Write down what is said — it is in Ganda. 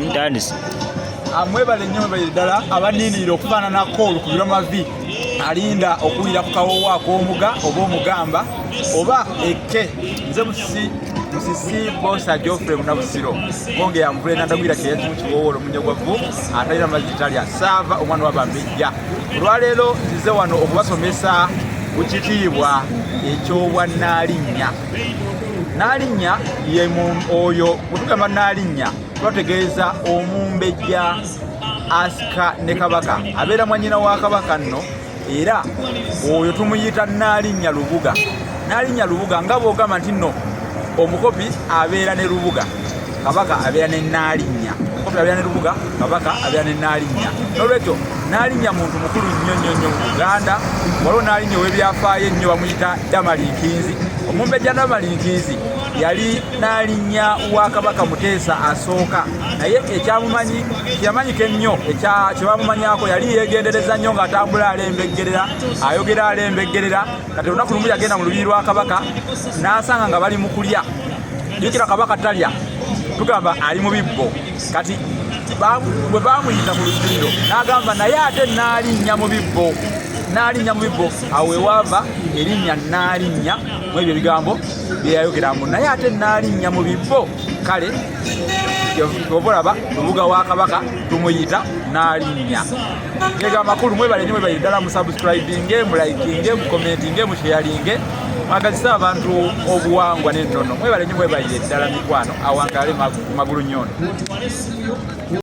Ntandise. Mwebale nnyo, mwebale ddala abaninirira okufaananako olukubirwa mavi alinda okuwulira ku kawoowo ak'omuga oba omugamba oba ekke. Nze Musisi Musisi Bosa Geoffrey Munabusiro ngonge ya mvule nandagwira kyeyakimu kiwoowolo omunyogwavu atalina mazzi talya saava omwana wa bambejja. Olwaleero nzize wano okubasomesa ku kitiibwa eky'obwannaalinnya. Naalinnya ye oyo bwetugamba naalinnya twategeeza omumbejja asika ne kabaka, abeera mwanyina wa kabaka nno, era oyo tumuyita naalinnya lubuga. Naalinnya lubuga nga bwogamba nti nno omukopi abeera ne lubuga, kabaka abeera ne naalinnya. Omukopi abeera ne lubuga, kabaka abeera ne naalinnya. Nolwekyo naalinnya muntu mukulu nnyo nnyo nnyo mu Buganda. Waliwo naalinnya ow'ebyafaayo ennyo bamuyita Damali Nkinzi. Omumbejja Damali Nkinzi yali naalinnya wa Kabaka Muteesa asooka, naye ekyamumanyi kyeyamanyika ennyo kyebamumanyako yali yeegendereza nnyo ng'atambula alembeggerera, ayogera alembeggerera. Kati olunaku lumu yagenda mu lubiri lwa kabaka n'asanga nga bali mu kulya. Jjukira kabaka talya, tugamba ali mu bibbo. Kati bwe baamuyita ku lujjuliro n'agamba naye ate naalinnya mu bibbo, naalinnya mu bibbo. Awo wewaava erinnya naalinnya mu ebyo ebigambo byeyayogeramu, naye ate naalinnya mu bibbo. Kale oba olaba lubuga wa kabaka tumuyita naalinnya. Gega amakulu. Mwebale nnyo, mwebale ddala. Musubscribinge, mulikinge, mukomentinge, musharinge, mwagazise abantu obuwangwa n'ennono. Mwebale nnyo, mwebalire ddala mikwano. Awangale magulu nyondo.